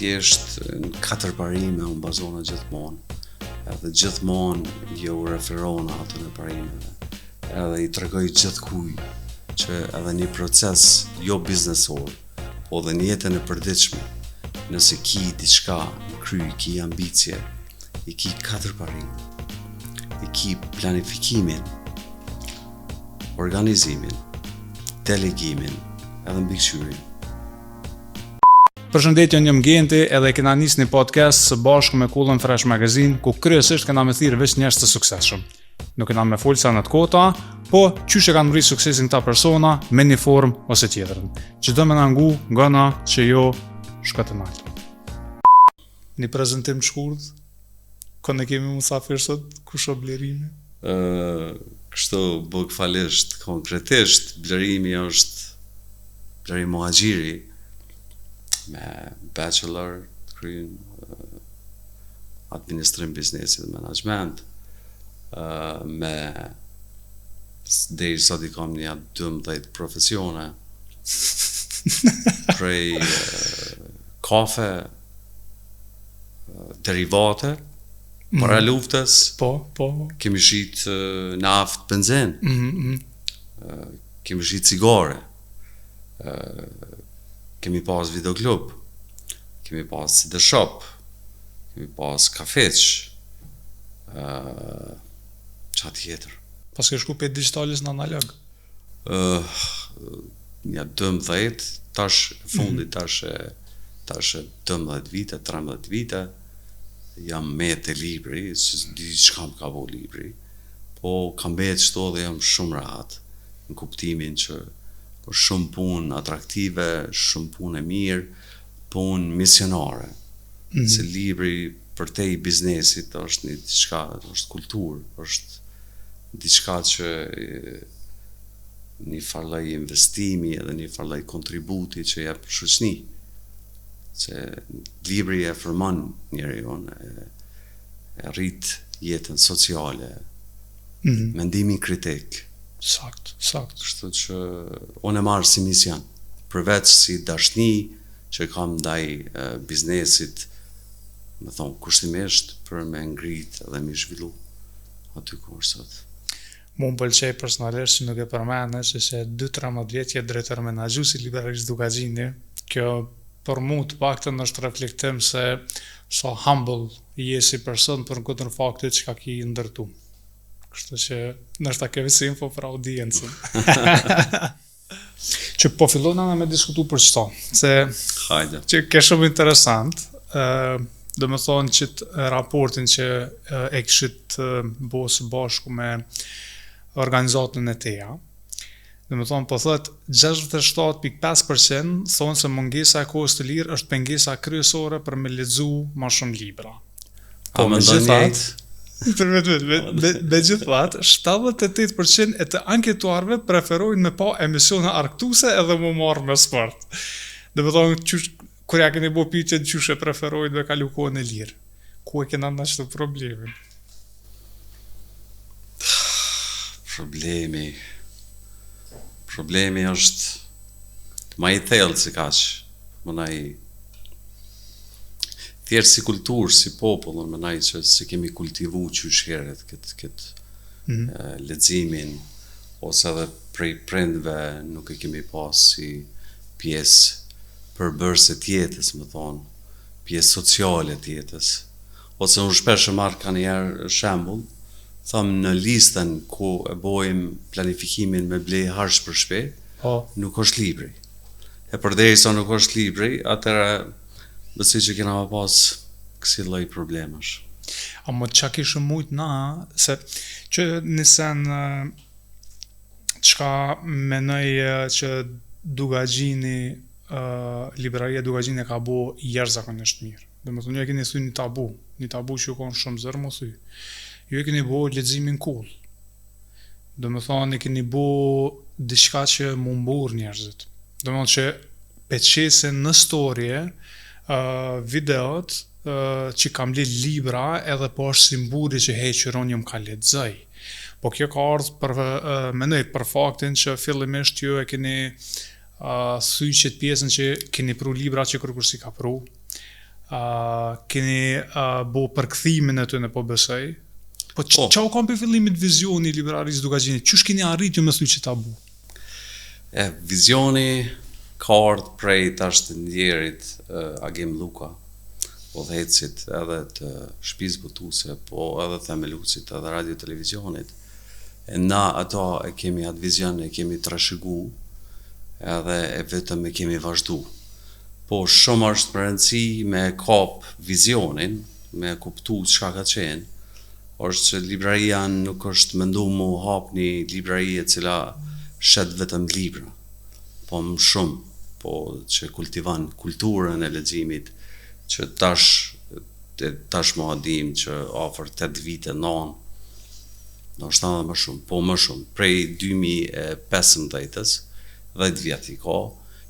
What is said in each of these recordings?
Thjesht në katër parime unë bazona gjithmonë, edhe gjithmonë ju referona atyne parimeve, edhe i tregoj gjithkuj që edhe një proces jo biznesor, po edhe në jetën e përditshme, nëse ki diçka në kry, ki ambicie, i ki katër parime, i ki planifikimin, organizimin, delegimin edhe mbikëqyrjen. Përshëndetje, unë jam Genti edhe kena nis një podcast së bashku me Kullën Fresh Magazine, ku kryesisht kena me thirrë veç njerëz të suksesshëm. Nuk kena me folë sene t'kota, po qysh e kanë mrri suksesin këta persona me një formë ose tjetrën. Që do me na ngu, ngona që jo shko të nalë. Një prezentim të shkurt, kon e kemi musafir sot, kush o Blerimi? Ë, kështu bukvalisht, konkretisht, Blerimi është Blerim Muhaxhiri me bachelor të krym administrim biznesi dhe menaxhment, ë me deri sot i kam nja 12 profesione prej kafe derivate mm. para luftës. Po, po. Kemi shit naftë, benzin. Mm -hmm. Kemi shit cigare. Kemi pas videoklub. Kemi pas CD shop. Kemi pas kafeq. Qa tjetër? Pas ke shku prej digitales në analog? Uh, nja 12, tash fundi mm -hmm. tash tash 12 vite, 13 vite, jam me te libri, s'di çka më ka bo libri, po kam met qëto dhe jam shumë rahat, në kuptimin që është shumë punë atraktive, shumë punë e mirë, punë misionare, mm -hmm. se libri përtej biznesit është një diçka, është kulturë, është diçka që një farë lloj investimi edhe një farë lloj kontributi që jep në shoqni. Se libri e formon njeriun, e, e rrit jetën sociale, mm -hmm. mendimin kritik. Sakt, sakt. Kështu që unë e marr si mision, përveç si dashni që kam ndaj biznesit, me thonë kushtimisht për me ngrit dhe me zhvillu aty ku është sot. Mu më pëlqej personalisht që nuk e përmene që që 2-13 vjet je drejtor menaxhues i librarisë Dukagjini. Kjo për mu të paktën është reflektim se sa humble je si person për në kundër faktit çka ki ndërtu. Kështu që ndoshta kemi si info për audiencën. që po fillojna na me diskutu për qëto, se Hajde. që ke shumë interesant, ë do me thonë që të raportin që e kishit bo së bashku me organizatën e TEA, do me thonë po thot 67.5% thonë se mungesa e kohës të lirë është pengesa kryesore për me lexu ma shumë libra. Po, me gjithat, me, me gjithat, 78% e të anketuarve preferojnë me pa emisione argëtuese edhe mu marrë me sport. Do me thonë, qysh, kur ja keni bo pyetjen qysh e preferojnë me kalu kohën e lirë. Ku e kena na qëtë problemin? Problemi Problemi është ma i thellë se kaq. Menaj thjesht si kulturë, si popull, unë menaj që s'e kemi kultivu qysh herët këtë këtë mm -hmm. leximin ose edhe prej prindve nuk e kemi pas si pjesë përbërëse të jetës, me thonë, pjesë sociale të jetës. Ose unë shpesh e marr kanjëherë shembull, tham në listën ku e bojmë planifikimin me ble harç për shpi, po. nuk është libri. E përderisa nuk është libri, atëherë besoj që kena me pas kësi lloj problemesh. Amo çka kishim mujt na, se që nisen çka menoj që Dukagjini, libraria Dukagjini e ka bo jashtëzakonisht mirë. Do me thonë, ju e keni thy një tabu, një tabu që ju konë shumë zor m'u thy. Ju e keni bo leximin cool. Do me thonë, e keni bo diçka që mu mburr njerëzit. Do me thonë që pe qesin në storje uh, videot uh, që kam ble libra edhe po është si mburrje që hej qyr unë jam ka lexoj. Po kjo ka ardhë për, uh, menoj për faktin që fillimisht ju e keni uh, thy qëtë pjesën që keni pru libra që kërkush s'i ka pru. Uh, keni uh, bo përkthimin e tyne po besoj. Po po. ça u kanë prej fillimit vizioni i librarisë Dukagjinit? Qysh keni arrit ju me thy qit tabu? E, vizioni ka ardhë prej tash të ndjerit uh, Agim Luka, udhëheqësit edhe të shtëpisë botuese, po edhe themeluesit edhe radio televizionit. E na ato e kemi atë vizion, e kemi trashëgu, edhe e vetëm e kemi vazhdu. Po shumë është me rëndësi me e kap vizionin, me e kuptu çka ka qenë, është që libraria nuk është mendu mu hap një librari e cila shet vetëm libra, po më shumë, po që kultivon kulturën e leximit, që tash tash ma dim që afër 8 vite, 9, ndoshta edhe më shumë, po më shumë, prej 2015-ës, 10 vjet i ka,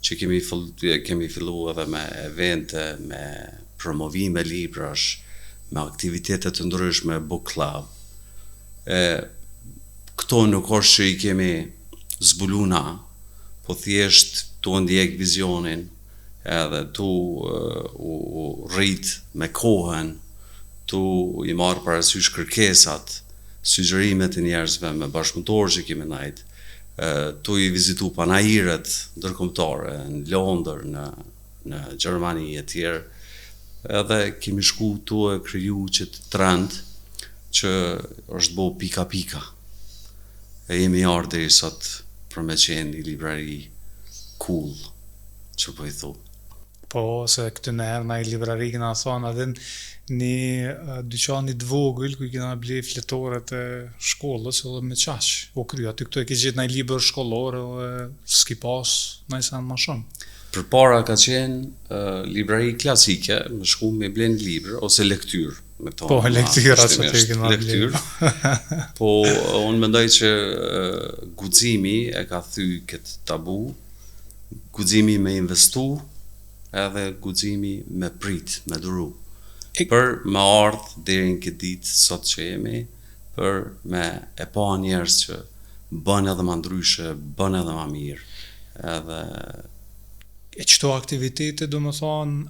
që kemi fill, kemi fillu edhe me evente, me promovime librash, me aktivitete të ndryshme, book club. E, këto nuk është që i kemi zbulu na, po thjesht tu ndjek vizionin, edhe tu u, u rrit me kohën, tu i marrë parasysh kërkesat, sugjerimet e njerëzve me bashkëpunëtorë që kemi najt, tu i vizitu panairet ndërkombëtare në Londër, në në Gjermani e tjerë, edhe kemi shku tu e kriju qëtë trend që është bo pika pika. E jemi ardhë deri sot për me qenë një librari cool, që po i thu. Po, se këtë në herë na i librari kena thonë, edhe një dyqani të vogël ku i kena ble fletoret e shkollës edhe me qaq, u kry, aty këtu e ke gjetë naj libër shkollor edhe s'ki pas naj sen ma shumë. Përpara ka qenë uh, librari klasike, me shku me ble një libër ose lektyrë, me thonë. Po, lektyra që të kena lektyrë. po, unë mendoj që uh, guximi e ka thy këtë tabu, guximi me investu, edhe guximi me prit, me duru. E... Për me ardhë deri në këtë ditë sot që jemi, për me e pa njerëz që bën edhe ma ndryshe, bën edhe ma mirë, edhe... E qëto aktivitete, do më thonë,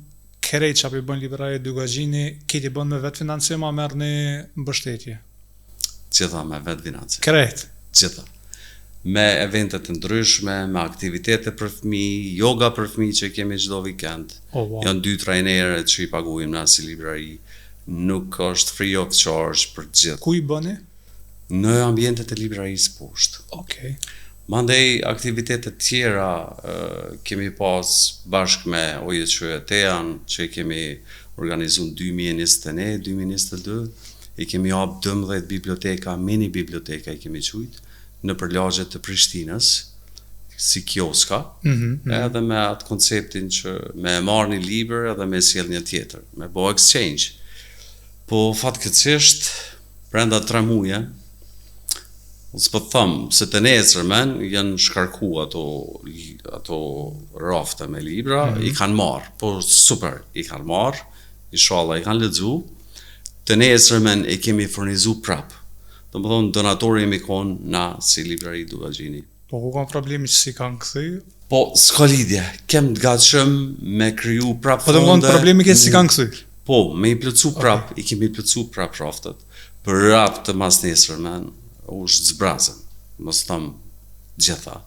krejt që apo i bën libraria Dukagjini, krejt i bën me vetë financim, a merr një mbështetje? Gjitha me vetë financim. Krejt? Gjitha. Me evente të ndryshme, me aktivitete për fëmijë, yoga për fëmijë që kemi çdo vikend. Oh, wow. Janë dy trajnerë që i paguajmë na si librari. Nuk është free of charge për të gjithë. Ku i bëni? Në ambientet e librarisë poshtë. Okej. Mandej aktivitete tjera kemi pas bashkë me OJQ ETEA-n që i kemi organizu në 2021, 2022, i kemi hap 12 biblioteka, mini biblioteka i kemi qujt, nëpër lagjet të Prishtinës, si kioska, mm -hmm. edhe me atë konceptin që me e marrë një libër edhe me sjell një tjetër, me bo exchange. Po fatkeqësisht brenda 3 muje, unë s'po të them se të nesërmen janë shkarku ato ato rafte me libra, mm -hmm. i kanë marrë, po super, i kanë marrë, inshallah i kanë lexu. Të nesërmen e kemi furnizu prap. Do më thonë, donatori jemi konë na si librari Dukagjini. Po ku kanë problemi që si kanë kthy? Po, s'ka lidhje, kem të gatshëm me kriju prap Po do më thonë, problemi ke si kanë kthy? Po, me i plotsu prap, okay. i kemi plotsu prap raftet. Prap të mas nesërmen, është zbrazën, mos them gjitha.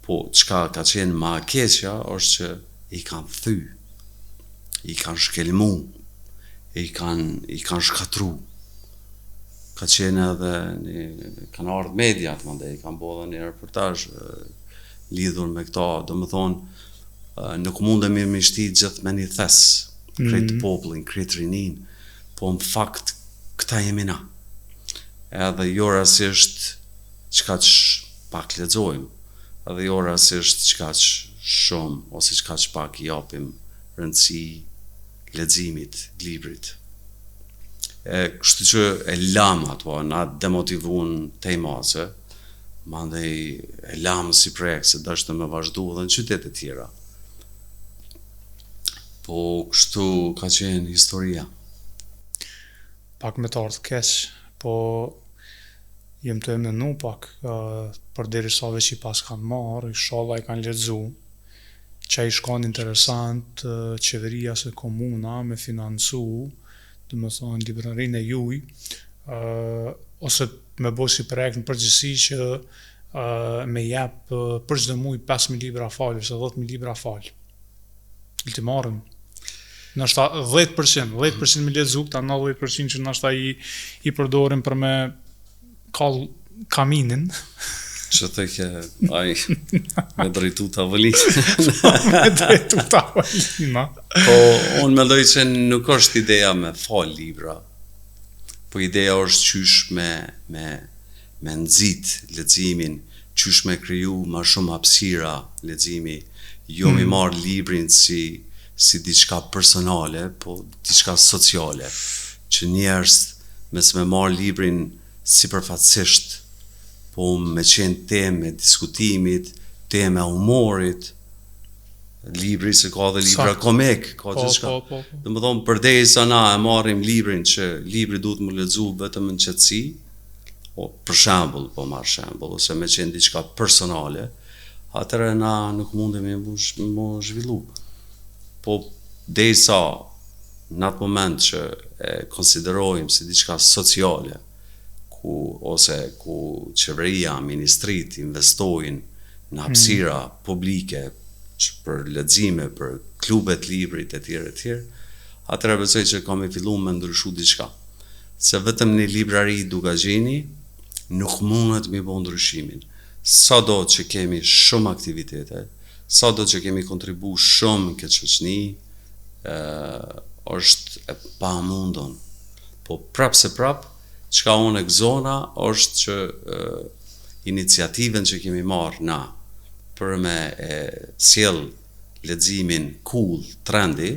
Po, çka ka qenë ma keqja, është që i kanë thy, i kanë shkelmu, i kanë, i kanë shkatru. Ka qenë edhe një, kanë ardhë mediat, mandej, kanë bo edhe një reportazh lidhur me këta, do më thonë, nuk mundemi me shti gjithë me një thes, krejt mm -hmm. popullin, krejt rinin, po në fakt këta jemi na. Edhe jo rasisht qkaq pak lexojmë, edhe jo rasisht qkaq shumë ose qkaq pak i japim rëndësi leximit, librit. E kështu që e lam ato, na demotivun tej mase, mandej e lam si projekt, se dashtë me vazhdu edhe në qytete tjera. Po kështu ka qenë historia. Pak me të ardhë keq, po jem tu e menu pak, uh, për deri sa veç i pas kanë marrë, inshallah i kanë lexu. Që ish kanë interesant qeveria ose komuna me financu, domethonë librarinë e juj, ose me bo si projekt në përgjithësi që me jep për çdo muj 5.000 libra falë ose 10.000 libra falë. Le t'i marrin. Nashta 10%, 10% me lexu, këta 90% që nashta i, i përdorin për me kall kaminin. Që të ke, ai, me drejtu tavolinë. me drejtu tavolina. Po, unë mendoj që nuk është ideja me fal libra, po ideja është qysh me, me, me nxit leximin, qysh me kriju ma shumë hapësira leximi, jo mm. me marrë librin si, si diçka personale, po diçka sociale, që njerëz mos me marrë librin sipërfaqësisht, po me qenë temë e diskutimit, temë e humorit, libri se ka dhe libra komik, ka po, gjithçka. Po, po, po. Domethonë, përderisa na e marrim librin që libri duhet me lexu vetëm në qetësi, o, për shembull, po marr shembull, ose me qenë diçka personale, atëherë na nuk mundemi mu, mu zhvillu. Po, derisa në atë moment që e konsiderojmë si diçka sociale, ku ose ku qeveria, ministrit investojnë në hapësira mm. publike që për lexime, për klubet librit e tjerë e tjerë, atëherë besoj që ka me fillu me ndryshu diçka. Se vetëm një librari Dukagjini nuk mundet me bo ndryshimin. Sado që kemi shumë aktivitete, sado që kemi kontribu shumë në këtë shoqni, është e pamundun. Po prap se prap, çka unë e gëzona është që e, iniciativën që kemi marrë na për me e sjell leximin cool, trendy,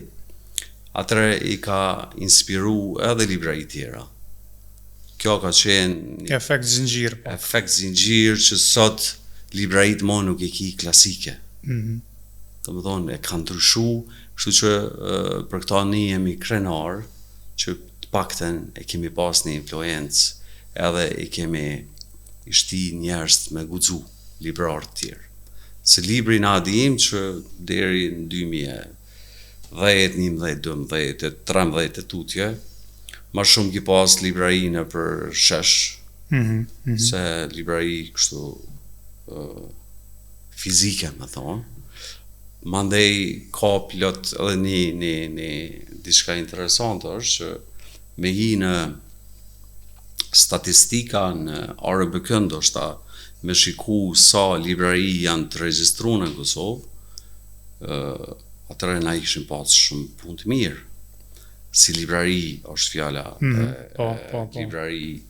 atëherë i ka inspiru edhe librari tjera. Kjo ka qenë një efekt zinxhir po. Efekt zinxhir që sot libraritë mo nuk i ki klasike. Mm -hmm. Domethonë, e ka ndryshu, kështu që për këta ne jemi krenar që të paktën e kemi pas një influencë edhe i kemi i shti njerëz me guxu, librarë të tjerë. Se libri na dim që deri në 2010, 11, 12, 13 e tutje, ma shumë ki pas librari nëpër shesh, mm -hmm, mm -hmm. se librari kështu uh, fizike, me thonë. Mandej ka plot edhe një, një, një diçka interesante është që me hi në statistika në ARBK ndoshta me shiku sa librari janë të regjistruar në Kosovë, ë atëherë na i kishim pas shumë punë të mirë. Si librari është fjala, mm -hmm. po, po, po. librari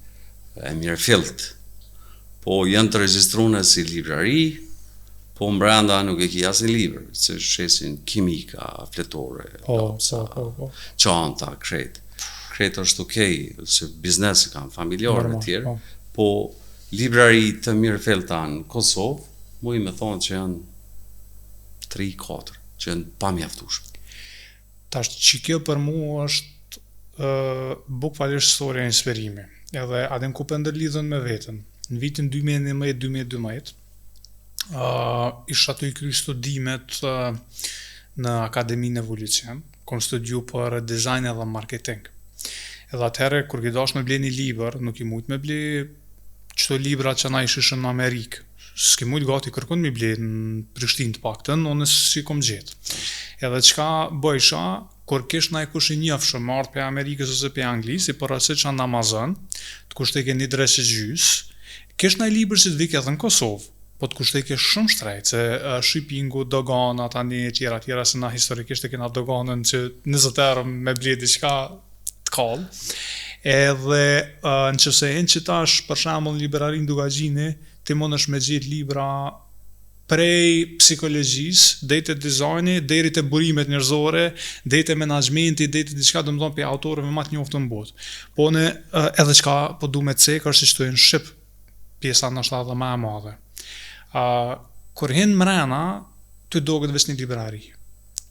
e mirëfillt. Po janë të regjistruar si librari, po mbrenda nuk e ki asnjë libër, se shesin kimika, fletore, po, lapsa, po, po, po. çanta, krejt. Krejt është okej, se biznes e kanë familjar e tjerë, po. po librari të mirëfillta në Kosovë, muj me thonë që janë 3-4, që janë pamjaftueshme. Tash që kjo për mu është uh, bukvalisht storja inspirimi. Edhe a din ku po ndërlidhen me veten. Në vitin 2011-2012, uh, isha tu i kry studimet uh, në Akademinë Evolucion, kom studiu për dizajn edhe marketing. Edhe atëherë, kur ki dash me ble një libër, nuk i mujt me ble qëto libra që na i shishëm në Amerikë. S'ki mujt gati kërkun mi ble në Prishtinë të paktën, unë s'i kom gjetë. Edhe çka bëjsha, kur kish naj kush i njofshëm, me ardhë prej Amerikës ose prej Anglisë, i porositsha në Amazon, të kushtojke një dreq e gjys, kish naj libër që të vike edhe në Kosovë, po të kushtojke shumë shtrejt, se uh, shippingu, dogana, tani e tjera, tjera, se na historikisht e kena doganën që 20 euro me ble diçka të kall. Edhe uh, në që se hin që tash, për shembull në librarinë Dukagjini, ti mundesh me gjetë libra prej psikologjisë, deri te dizajni, deri te burimet njerëzore, deri te menaxhmenti, deri te diçka, domethënë prej autorëve më të njohur në botë. Po ne edhe çka po du me cek është që këtu në shqip pjesa ndoshta edhe më e madhe. Ë uh, kur hin mrena, ty doket veç një librari.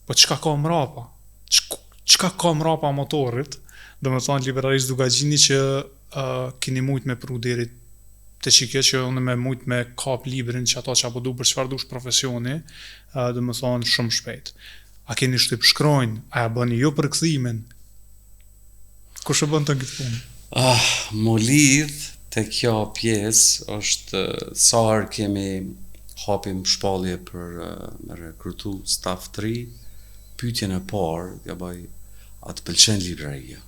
Po çka ka mrapa? Çka ka mrapa motorit? Domethënë librarisë Dukagjini që uh, keni mujt me pru deri. Te që kjo që unë me mujt me kap librin që ato që apo du për çfarë dush profesioni, uh, dhe më thonë shumë shpejt. A keni shtypshkronjë, a ja bëni ju përkthimin? Kush e bën të këtë punë? Ah, mu lidh te kjo pjesë është sa herë kemi hapim shpallje për me rekrutu staf të ri, pyetjen e parë ja bëj a të pëlqen libraria?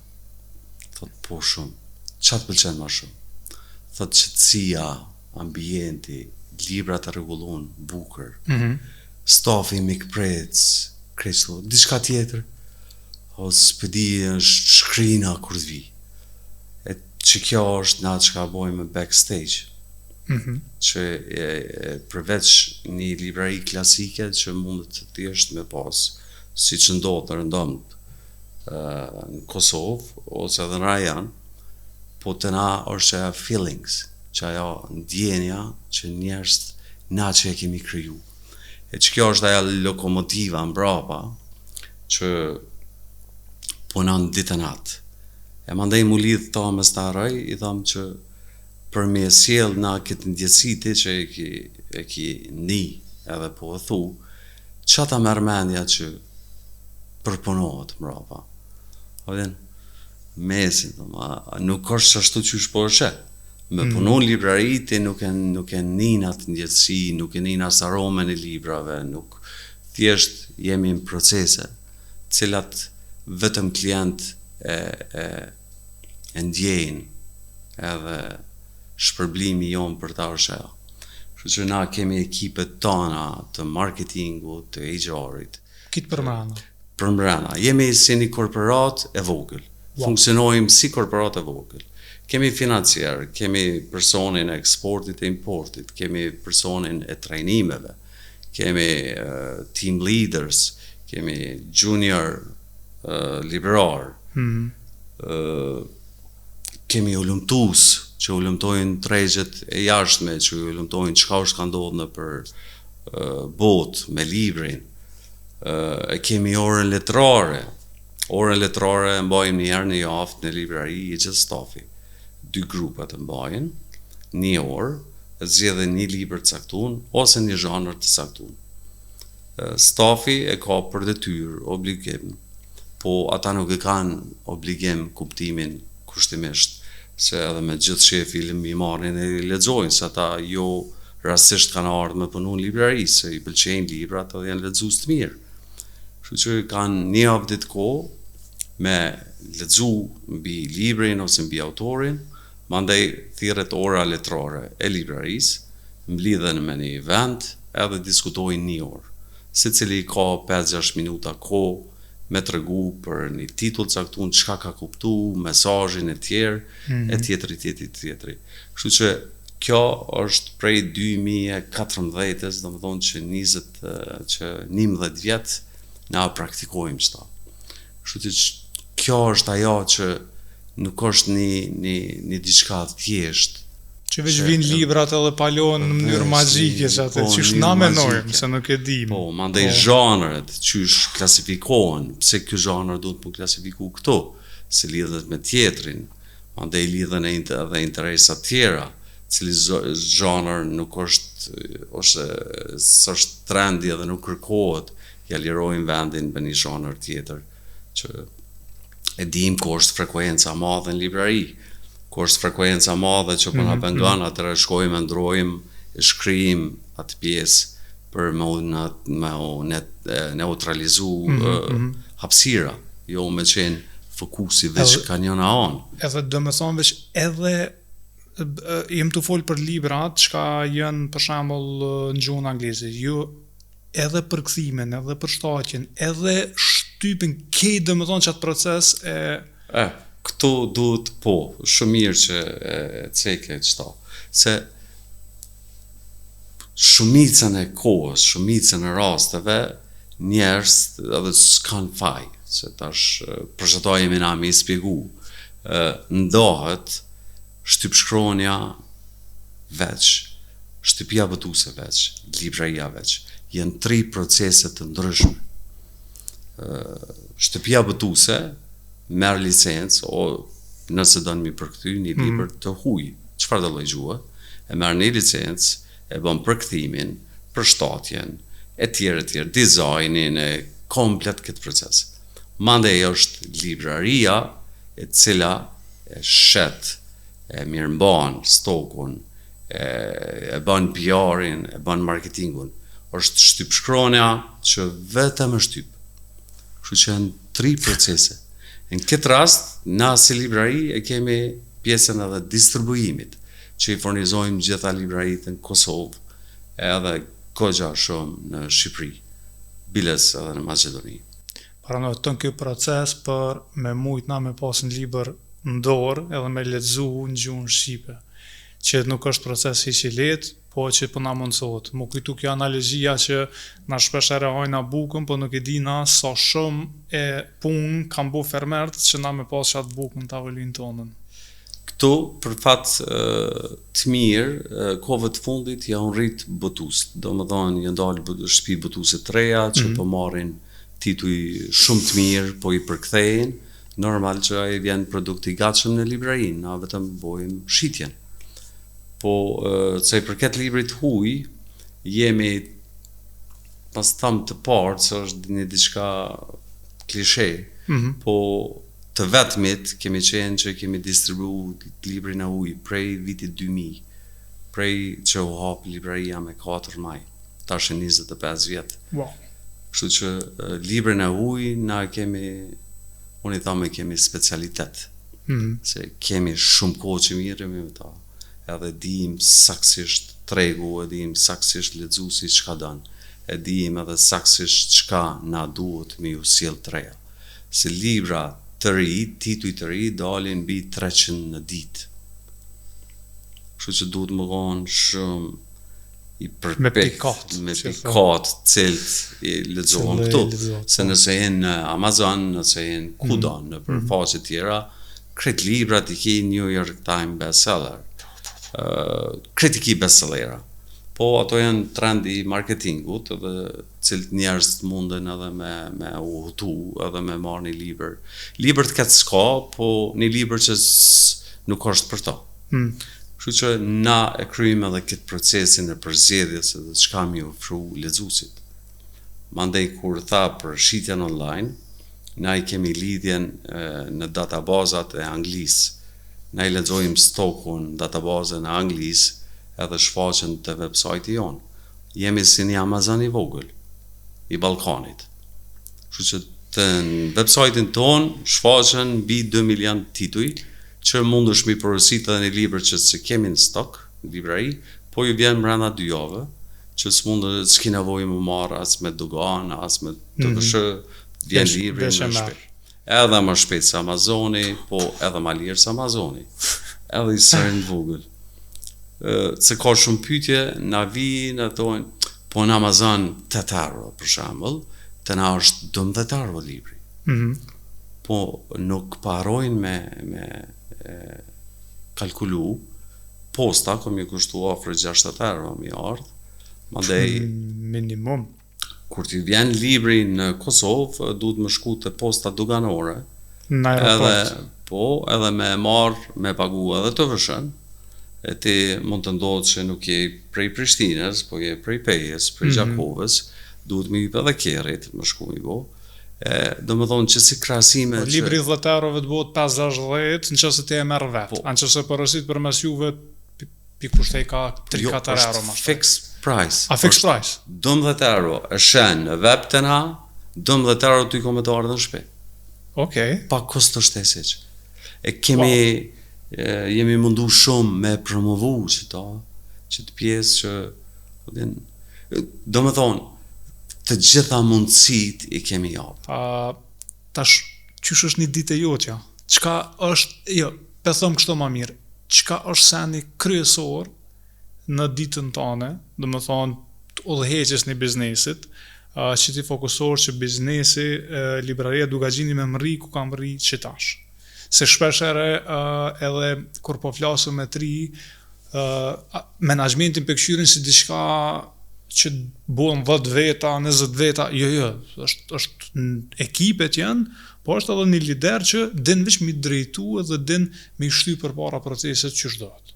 Thot po shumë. Qa të pëlqen ma shumë? Thot qetësia, ambienti, librat e rregullun, bukur. Mm -hmm. Stafi mikpritës, krejt diçka tjetër. O s'pe di është shkrina kur të vi. E që kjo është na çka bojmë backstage. Mm -hmm. Që e, e, përveç një librari klasike që mundet të thjesht me pas, si që ndodhë në rëndomt në Kosovë, ose edhe në rajon, po të na është ajo feelings, që ajo ndjenja që njerëz na që e kemi kriju. E që kjo është ajo lokomotiva mbrapa, që punon ditë e natë. E mandej mu lidh ta me staroj, i tham që për me e sjell na këtë ndjesi ti që e ki, e ki ni edhe po e thu, qa ta merr mendja që përpunohet mbrapa. A vjen? Mesin, thoma, nuk është ashtu qysh po e sheh. Me mm. punu në librari ti nuk e, nuk e nin atë ndjesi, nuk e nin as aromën e librave, nuk thjesht jemi në procese, cilat vetëm klient e, e, e ndjejnë edhe shpërblimi jonë për ta është ajo. Kështu që na kemi ekipet tona të marketingut, të HR-it. Kitë përmrena. Përmrena. Jemi si një korporat e vogël. Wow. Funksionojmë si korporat e vogël. Kemi financier, kemi personin e eksportit e importit, kemi personin e trajnimeve, kemi uh, team leaders, kemi junior uh, librar, mm -hmm. uh, kemi hulumtues që hulumtojnë tregjet e jashtme, që hulumtojnë çka është ka ndodhur nëpër uh, botë me librin. Uh, e kemi orën letrare. Orën letrare e mbajmë një herë në javë në librari i gjithë stafi. Dy grupe të mbajnë, një orë, zgjedhin një libër të caktuar ose një zhanër të caktuar. Stafi e ka për detyrë, obligim, po ata nuk e kanë obligim kuptimin kushtimisht, se edhe me gjithë qefi i marrin e i lexojnë, se ata jo rastisht kanë ardhur me punu në librari, se i pëlqejnë librat edhe janë lexues të mirë. Kështu që kanë një javë ditë kohë me lexu mbi librin ose mbi autorin, mandej thirret ora letrare e librarisë, mblidhen me një vend edhe diskutojnë një orë. Secili ka 5-6 minuta kohë me tregu për një titull caktuar, çka ka kuptu, mesazhin e tjerë, mm -hmm. e tjetri, tjetri, tjetri. Kështu që kjo është prej 2014-ës, do më thonë që 20, që 11 vjet na praktikojmë qëta. Kështu që kjo është ajo që nuk është një, një, një diçka thjesht. Që veç vinë librat edhe palon në mënyrë magjike që atë, po, qysh na menojmë, se nuk e dim. Po, mandej po. zhanret, qysh klasifikohen, pse ky zhanër duhet mu klasifiku këtu, se lidhet me tjetrin, mandej lidhen e edhe interesat tjera, cili zhanër nuk është, ose s'është trendi edhe nuk kërkohet, ja lirojmë vendin për një zhanër tjetër, që e dim ku është frekuenca madhe në librari, ku është frekuenca madhe që po na mhm, pengon, mm -hmm. atëherë shkojmë e ndrojmë, e shkrijmë atë pjesë për me u, na, me u net, neutralizu mm -hmm. uh, hapësira, jo me qenë fokusi veç ka njëna anë. Edhe do me thonë veç edhe jem të folë për librat, çka janë për shembull në gjuhën angleze. Ju edhe përkthimin, edhe përshtatjen, edhe shtypin, kejt do me thonë që atë proces e... E, këtu duhet po, shumë mirë që e, e ceke qëta, se shumicën e kohës, shumicën e rasteve, njerëz edhe s'kan faj, se tash për që ta jemi na me i spjegu, ndahet shtypshkronja veç, shtëpia botuese veç, libraria veç. Janë tri procese të ndryshme. Shtëpia botuese merr licencë o nëse don mi përkthy një libër mm. të huaj, çfarë do lloj gjuhë, E merr një licencë, e bën përkthimin, përshtatjen, e tjerë e tjerë, dizajnin e komplet këtë proces. Mandej është libraria e cila e shet, e mirëmban stokun, e, e bën PR-in, e bën marketingun. Është shtypshkronja që vetëm e shtyp. Kështu që janë tri procese. Në këtë rast, na si librari e kemi pjesën edhe distribuimit, që i furnizojmë gjitha libraritë në Kosovë, edhe goxha shumë në Shqipëri, biles edhe në Maqedoni. Pra ton ky proces për me mujt na me pas një libër në dorë edhe me lexu në gjuhën shqipe, që nuk është proces hiq i lehtë, po që po na mundësohet. M'u kujtu kjo analogjia që na shpesh herë hajna bukën, po nuk e dina sa shumë e punë kanë bo fermerët që na me pas qatë bukë në tavolinë tonën. Këtu, për fat të mirë, kohëve të fundit janë rrit botuesit, domethënë janë dalë shtëpi botuese të reja që mm -hmm. po marrin tituj shumë të mirë, po i përkthejnë, normal që ai vjen produkt i gatshëm në librari, na vetëm bojmë shitjen. Po, sa i përket librit huj, jemi pas tham të parë, se është një diçka klishe, mm -hmm. po të vetmit kemi qenë që kemi distribu librin e huj prej vitit 2000, prej që u hap libraria me 4 maj, tash e 25 vjet. Wow. Kështu që librin e huj na kemi, unë i tham e kemi specialitet. Mm -hmm. Se kemi shumë kohë që mirremi me ta, edhe dim saksisht tregu, e dim saksisht lexuesi çka don, e dim edhe saksisht çka na duhet me ju sjell të reja. Se libra të ri, tituj të ri, dalin mbi 300 në ditë. Kështu që duhet me konë shumë i përpikt, me pikat, me pikat cilët i lexohen këtu. Se po. nëse jenë në Amazon, nëse jenë kudo, mm. në për mm. faqe tjera, krejt librat i ki New York Times bestseller. Uh, krejt i ki bestsellera. Po ato janë trendi i marketingut edhe cilët njerëz të munden edhe me, me u hutu edhe me marrë një libër. Libër të ketë s'ka, po një libër që nuk është për to. Mm. Kështu që na e kryejmë edhe këtë procesin e përzgjedhjes edhe çka mi ofru lexuesit. Mandej kur tha për shitjen online, na i kemi lidhjen e, në databazat e Anglisë. Na i lexojmë stokun databazën e Anglisë edhe shfaqen te website-i jonë. Jemi si një Amazon i vogël i Ballkanit. Kështu që të në website-in ton shfaqen mbi 2 milion tituj që mundesh mi porosit edhe një libër që s'e kemi në stok, në librari, po ju vjen brenda dy javë, që s'mund s'ki nevojë më marrë as me doganë, as me TVSH, mm -hmm. vjen libri në shtëpi. Edhe më shpejt se Amazoni, po edhe më lirë se Amazoni. Edhe i sërin vogël. Se ka shumë pyetje, na vijnë e thonë, po në Amazon 8 euro për shembull, te na është 12 euro libri. Mm -hmm. Po nuk parojnë me, me e, kalkulu, posta ka mi kushtu afër 60 euro mi ardhë, mandej minimum. Kur ti vjen libri në Kosovë, duhet me shku te posta doganore. Në aeroport. Edhe, po, edhe me marr, me pagu edhe TVSH-n, e ti mund të ndodhë që nuk je prej Prishtinës, po je prej Pejës, prej mm -hmm. Gjakovës, duhet me hyp edhe kerrit, me shku me bo. E, do më thonë që si krahasime po, që... Libri 10 euro vetë bëhet 5-60, në që se ti e merr vetë. Po. A në që se porosit përmes juve, pi kushtej ka 3-4 jo, euro ma fix price. A fix price? 12 euro e shen në web të na, 12 euro ty ka me të ardhë në shtëpi. Okej. Pa kosto shtesë hiç. E kemi wow. e, jemi mundu shumë me promovu që ta, që të pjesë që po din, do me thonë, të gjitha mundësit i kemi japë. A, tash, qysh është një ditë e jotja? Çka është, jo, pe thom kështu ma mirë, çka është seni kryesor në ditën tane, do më thonë, të udhëheqjes një biznesit, uh, që ti fokusohesh që biznesi, uh, libraria Dukagjini me mrri ku ka mrri që tash. Se shpesh herë uh, edhe kur po flasëm me tri, uh, menaxhmentin pe kqyrin si diçka që bëhen 10 veta, 20 veta, jo, jo, është, është ekipet janë, po është edhe një lider që din veç mi drejtu edhe din mi shty përpara proceset që duhet.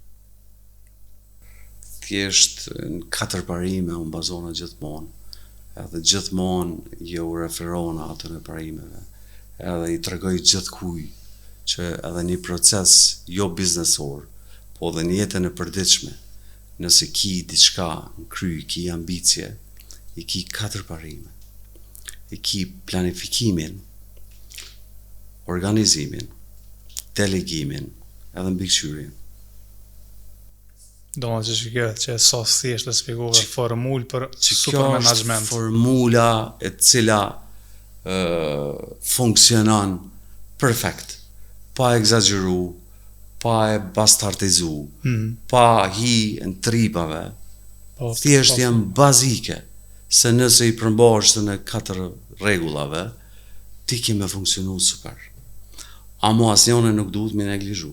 Thjesht në katër parime unë bazona gjithmonë, edhe gjithmonë ju referona atyre parimeve, edhe i tregoj gjithkuj që edhe një proces jo biznesor, po edhe në jetën e përditshme, nëse ki diçka në kry, ki ambicie, i ki katër parime. I ki planifikimin, organizimin, delegimin edhe mbikëqyrjen. Do të thotë që që sa thjesht e shpjegove formulë për super menaxhment. Formula e cila ë funksionon perfekt, pa ekzagjeru, pa e bastardizu, mm -hmm. pa hi në tripave. Po, thjesht po, janë bazike, se nëse i përmbahesh në katër rregullave, ti ke me funksionu super. Amo asnjënën nuk duhet me neglizhu.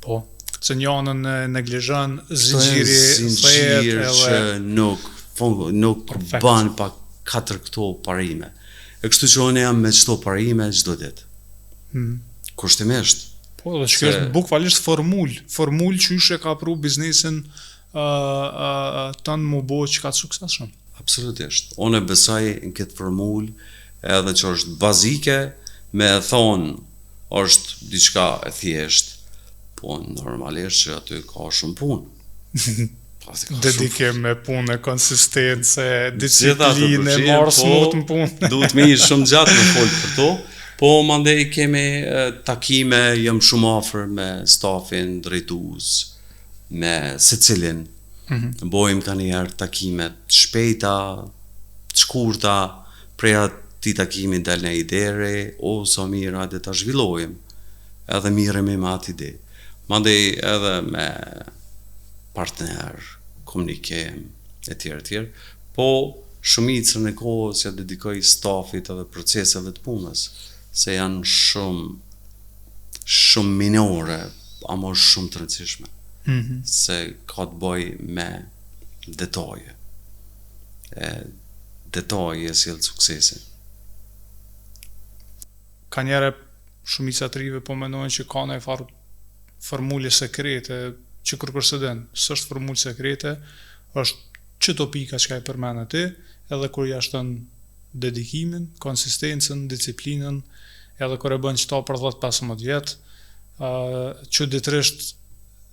Po, se njënën e neglizhon, zinxhiri zinxhir edhe... që nuk, nuk ban pa katër këto parime. E kështu që unë jam me qëto parime çdo ditë. Hmm. Kushtimisht. Po, dhe që kjo është bukvalisht formulë, formulë qysh e ka pru biznesin uh, uh, tënd mu bo që ka të suksesshëm. Absolutisht. Unë besoj në këtë formulë edhe që është bazike, me e thonë është diçka e thjeshtë, po normalisht që aty ka shumë punë. Dedikim me punë, konsistencë, disipline, marrë po, smut në punë. Duhet me i shumë gjatë me folë për to, po mandej kemi takime, jam shumë afër me stafin, drejtues, me secilin, Mm -hmm. Bojmë kanjëherë takime të shpejta, të shkurta, prej atij takimi del një ide e re, o sa mirë hajde ta zhvillojmë, edhe mirremi me atë ide. Mandej edhe me partner, komunikim, e tjerë, e tjerë, po shumicën e kohës ja dedikoj stafit edhe proceseve të punës, se janë shumë shumë minore, amo shumë të rëndësishme. Mm -hmm. Se ka të bëj me detaje. E detaje e sjell suksesin. Kanjëherë shumica të rive po menojnë që ka një farë formule sekrete që kërkush s'e din. S'është formulë sekrete, është qëto pika që e përmene ti, edhe kur ja shton dedikimin, konsistencën, disiplinën, edhe kur e bën qëta për 10-15 vjet, uh, çuditërisht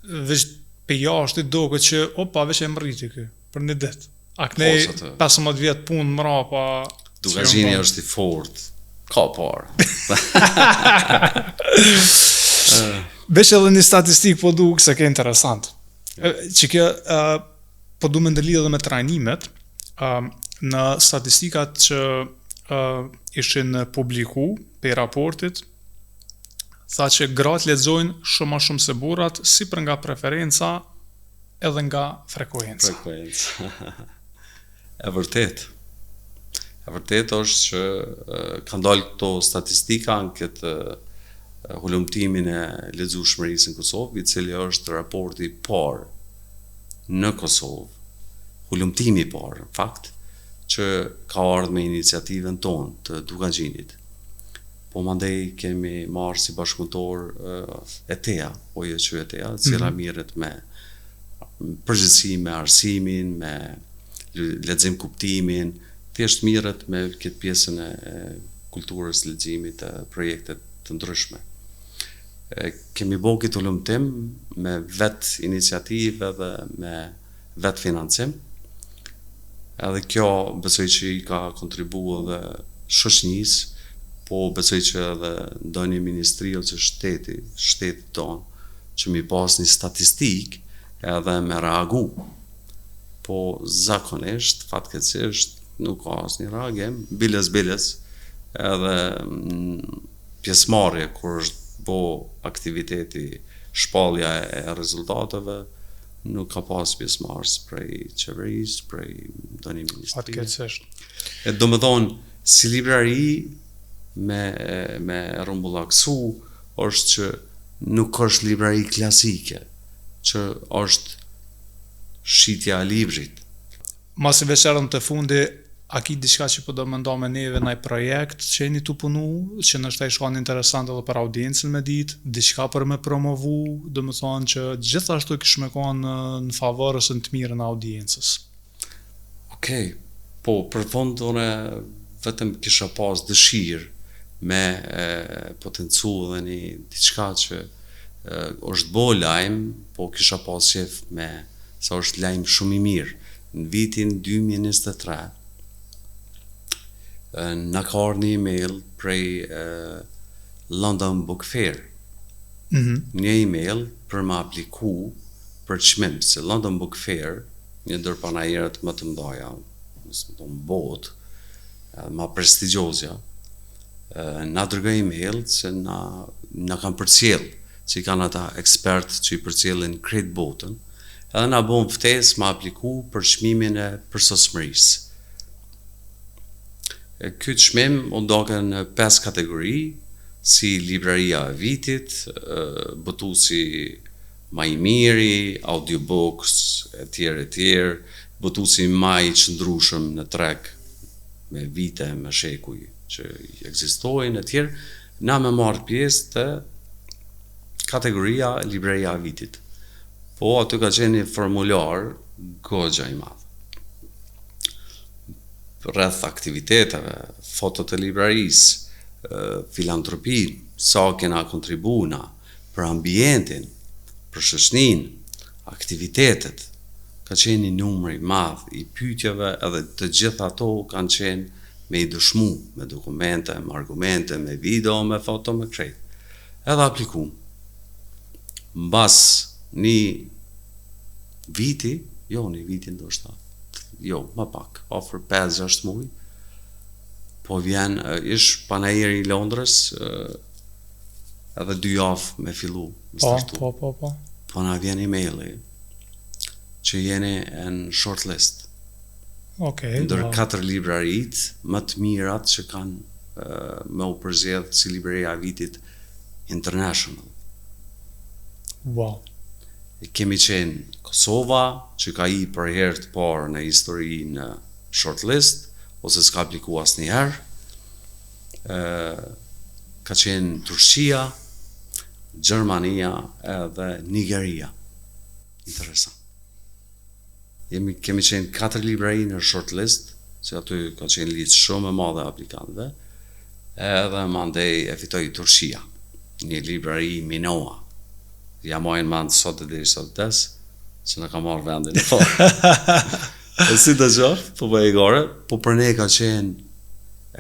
veç pe jashtë i doket që opa veç e mrriti ky për një ditë. A knej 15 vjet punë mrapa. Dukagjini është i fort. Ka parë. Veç edhe një statistik po du se ke interesant. Që kjo uh, po du me ndërlidh edhe me trajnimet, uh, në statistikat që uh, ishin publiku pe raportit, tha që gratë lexojnë shumë ma shumë se burrat, si për nga preferenca edhe nga frekuenca. Frekuenca. e vërtet. E vërtet është që kanë dalë këto statistika në këtë hulumtimin e lexueshmërisë në Kosovë, i cili është raporti i parë në Kosovë, hulumtimi i parë, në fakt, që ka ardhur me iniciativën tonë të Dukagjinit. Po mandej kemi marrë si bashkëpunëtor ETEA, OJQ ETEA, e cila mm -hmm. mirret me përgjithësi me arsimin, me lexim kuptimin, thjesht mirret me këtë pjesën e kulturës leximit e projekte të ndryshme. E, kemi bo këtë hulumtim me vetë iniciativë edhe me vetë financim. Edhe kjo besoj që i ka kontribu edhe shoqënisë, po besoj që edhe ndonjë ministri ose shteti, shtetit tonë, që mi pas një statistik edhe me reagu. Po zakonisht, fatkeqësisht, nuk ka asnjë reagim, biles biles, edhe pjesëmarrje kur është bo aktiviteti shpallja e rezultateve, nuk ka pas pjesëmarrës prej qeverisë, prej ndonjë ministrie. Fatkeqësisht. E do me thonë, si librari me, me rrumbullaksu, është që nuk është librari klasike, që është shitja e librit. Masi veç erdhëm te fundi, A ki diçka që po do me nda me neve naj projekt që jeni tu punu, që ndoshta ish kanë interesant edhe për audiencën me ditë, diçka për me promovu, domethonë që gjithashtu kish me kanë në favor ose në të mirën e audiencës. Okej, po për fund unë vetëm kisha pas dëshirë me e, potencu edhe një diçka që e, është bo lajm, po kisha pas qef me, sa është lajm shumë i mirë. Në vitin 2023, e, na ka ardhur një email prej e, London Book Fair. Mm -hmm. Një email për me apliku për çmim, se London Book Fair, një ndër panairet më të mëdha, mos më thonë botë, edhe ma prestigjozja, e, na dërgoi email se na na kanë përcjell, që i kanë ata ekspert që i përcjellin krejt botën, edhe na bon ftesë me apliku për çmimin e përsosmërisë. E ky çmim u ndoke në pesë kategori, si libraria e vitit, e, botuesi ma i miri, audiobooks, e tjerë e tjerë, botuesi ma i qëndrueshëm në treg me vite, me shekuj që ekzistojnë e tjerë, na me marrë pjesë të kategoria libraria e vitit. Po aty ka qenë një formular goxha i madh. Rreth aktiviteteve, fotot e librarisë, e, filantropi, sa kena kontribu na, për ambientin, për shoqërinë, aktivitetet, ka qenë një numër i madh i pyetjeve edhe të gjitha ato kanë qenë me i dëshmu, me dokumente, me argumente, me video, me foto, me krejt. Edhe aplikum. Mbas një viti, jo një viti ndoshta, jo, më pak, afër 5-6 muaj, po vjen, e, ish panairi i Londrës, e, edhe dy javë me fillu, me Po, startu. po, po, po. Po na vjen emaili që jeni në shortlist. Okej, Ndër wow. katër librarit më të mirat që kanë e, me u përzgjedh si libraria e vitit international. Wow. E kemi qenë Kosova, që ka i për herë të parë në histori në shortlist, ose s'ka apliku asnjëherë. Ë ka qenë Turqia, Gjermania edhe Nigeria. Interesant. Jemi, kemi qenë katër librari në shortlist, se aty ka qenë listë shumë e madhe e aplikantëve, edhe mandej e fitoi Turqia, një librari Minoa. Ja majnë mend sot e deri sot des, që na ka marrë vendin e parë. e si të qoftë, po bëj gore, po për ne ka qenë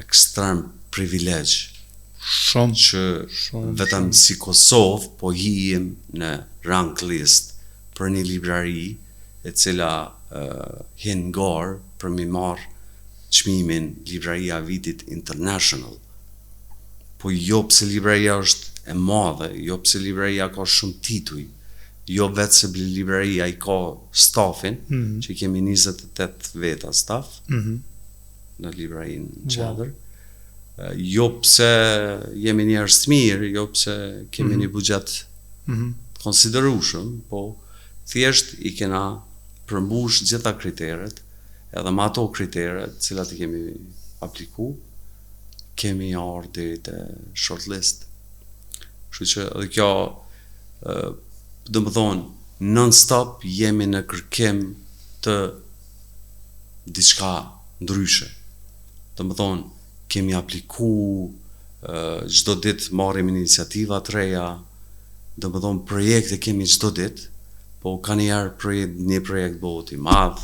ekstrem privilegj Shumë, që shumë, vetëm shumë. si Kosovë po hijim në rank list për një librari e cila uh, hin garë për mi marrë çmimin libraria e vitit international. Po jo pse libraria është e madhe, jo pse libraria ka shumë tituj, jo vetë se libraria i ka stafin, Mm -hmm. që i kemi 28 veta staf Mm -hmm. në librarinë Wow. qendër. E, Jo pse jemi njerëz të mirë, jo pse kemi Mm -hmm. një buxhet Mm -hmm. të konsiderueshëm, po thjesht i kena përmbush gjitha kriteret, edhe me ato kritere, të cilat i kemi apliku, kemi ardhur deri te shortlist. Kështu që edhe kjo ë do të thonë non stop jemi në kërkim të diçka ndryshe. Do të thonë kemi apliku ë, çdo ditë marrim iniciativa të reja, do të thonë projekte kemi çdo ditë, po ka një projekt, një projekt bëhet i madh,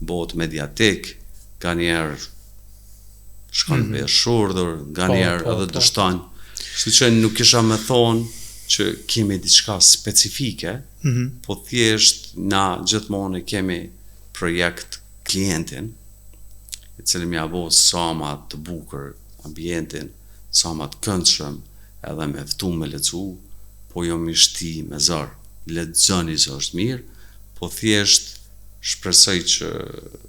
bëhet mediatik, ka një herë shkon mm -hmm. shurdhër, nga Po, një herë po, edhe po. dështon. Kështu që nuk kisha me thonë që kemi diçka specifike, Mm -hmm. po thjesht na gjithmonë e kemi projekt klientin, i cili m'ja bo sa ma të bukur ambientin, sa ma të këndshëm, edhe me ftu me lexu, po jo mi shti me zor. Lexoni se është mirë, po thjesht shpresoj që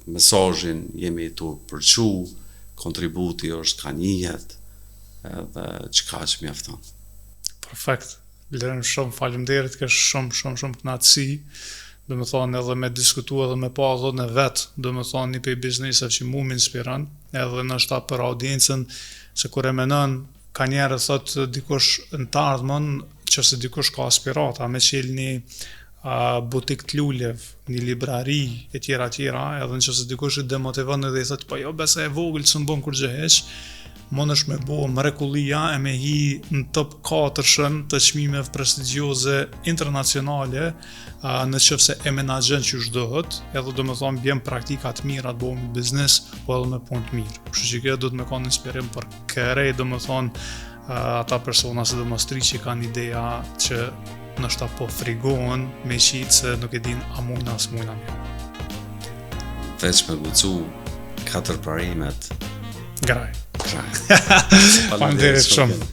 mesazhin jemi tu përçu, kontributi është ka njihet, edhe çka që mjafton. Perfekt. Blerim shumë faleminderit, ke shumë shumë shumë kënaqësi. Do me thonë edhe me diskutu edhe me pa edhe në vetë, do me thonë një prej bizneseve që mu më inspiron, edhe ndoshta për audiencën, se kur e menon, ka njerëz thot dikush në të ardhmen, që se dikush ka aspirata, me qel një uh, butik të lulev, një librari, e tjera, tjera, edhe në që se dikush i demotivon edhe i thot, po jo, besa e vogël, s'më bon kur gjë heq, mundesh me bo mrekullia e me hi në top 4 të çmimeve prestigjioze internacionale uh, në qoftë se e menaxhon që duhet, edhe do me thonë bjen praktika të mira të bëhet biznes, po edhe me punë të mirë. Kështu që kjo duhet me kanë inspirim për kërej, do me thonë uh, ata persona se do mos tri që kanë ideja që ndoshta po frigohen me qitë se nuk e din a mujna a s'mujna mirë. Veç me guxu katër parimet. Graj. Graj. Faleminderit shumë.